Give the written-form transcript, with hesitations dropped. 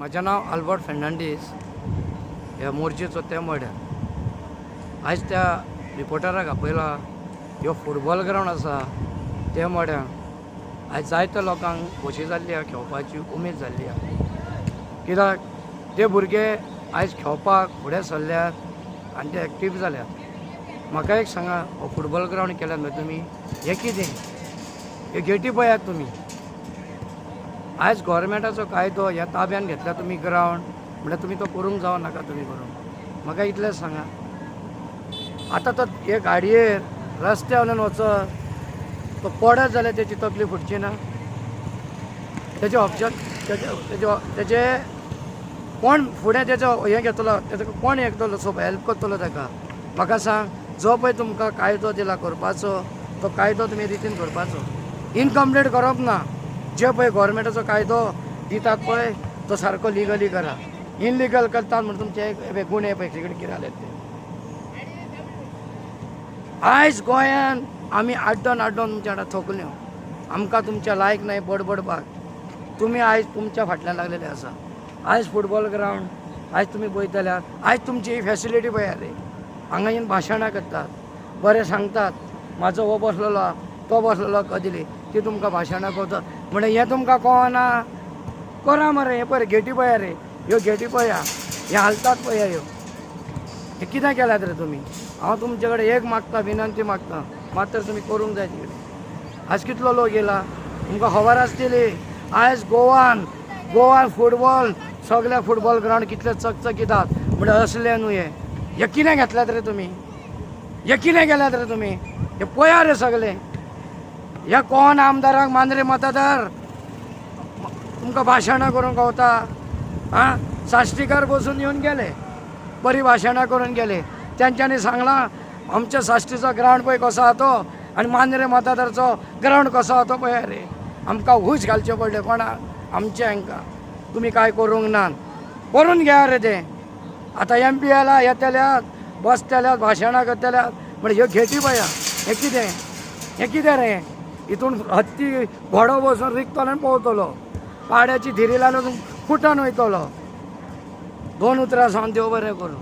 म्हजें नांव आल्बर्ट फेर्नांडीस. ह्या मोरजेचो ते मड्यार आयज त्या रिपोर्टराक आपयला. ह्यो फुटबॉल ग्रावंड आसा ते मड्यान आयज जायत्या लोकांक खोशी जाल्ली आहा, खेळपाची उमेद जाल्ली आहा, कित्याक ते भुरगे आयज खेळपाक फुडें सरल्यात आनी ते एक्टीव जाल्यात. म्हाका एक सांगा, हो फुटबॉल ग्रावंड केल्यात न्हय तुमी, हें कितें? हे गेटी पळयात तुमी. आयज गोवोरमेंटाचो कायदो ह्या ताब्यान घेतला तुमी ग्रावंड, म्हणल्यार तुमी तो करूंक जावं नाका तुमी करूंक? म्हाका इतलेंच सांगा. आतां तो हे गाडयेर रस्त्या वयल्यान वचत, तो पडत जाल्यार तेची तकली फुटची ना? तेजे ऑब्जेक्ट तेजे तेजे तेजे कोण फुडें तेजो हें घेतलो, तेजो कोण हें करतलो, सो हेल्प करतलो ताका? म्हाका सांग, जो पळय तुमकां कायदो दिला करपाचो, तो कायदो तुमी रितीन करपाचो, इनकम्प्लीट करप ना. जे पळय गोवोरमेंटाचो कायदो दितात पळय, तो सारको लिगली करा. इनलिगल करतात म्हणून तुमचे गुणे पळय सगळे कितें जाल्यात ते. आयज गोंयान आमी आड्डोन आड्डोन तुमच्या वांगडा थकल्यो. आमकां तुमच्या लायक नाय बडबडपाक. तुमी आयज तुमच्या फाटल्यान लागलेले आसा. आयज फुटबॉल ग्रावंड आयज तुमी पळयतल्यार, आयज तुमची ही फॅसिलिटी पळयात रे. हांगा येवन भाशणां करतात, बरें सांगतात, म्हाजो हो बसलेलो आहा, तो बसलेलो कदिली ती तुमकां भाशणां करतात. म्हणल्यार हें तुमकां कळना? करा मरे. हें पळय, गेटी पळया रे, ह्यो गेटी पळया, हे हालतात पळया ह्यो. हे कितें केल्यात रे तुमी? हांव तुमचे कडेन एक मागता, विनंती मागता, मात तर तुमी करूंक जाय तिकडे. आज कितलो लोक येयला तुमकां खबर आसतली. आयज गोवान गोवान फुटबॉल, सगळे फुटबॉल ग्रावंड कितले चकचकीतात. म्हणजे असले न्हू हे. हे कितें घेतल्यात रे तुमी? हे कितें केल्यात रे तुमी? हे पळया रे सगळे. ह्या कोण आमदाराक मांद्रे मतदार तुमकां भाशणां करूंक गावता? आं, साश्टीकार बसून येवन गेले, बरी भाशणां करून गेले. तेंच्यांनी सांगलां, आमच्या साश्टीचो ग्रावंड पळय कसो आहा तो आनी मांद्रे मतदारचो ग्रावंड कसो आहा तो पळया रे. आमकां हूस घालचे पडले कोणाक? आमच्या हांकां. तुमी कांय करूंक ना, करून घेया रे ते. आतां एम पी आयला, येतल्यात, बसतल्यात, भाशणां करतल्यात. म्हणजे ह्यो घेटी पळया. हें कितें? हें कितें रे? हितून हत्ती घोडो बसून रिगतलो आनी पोंवतलो, पाड्याची धिरी लावन फुटून वयतलो. दोन उतरां सांगून देव बरें करूं.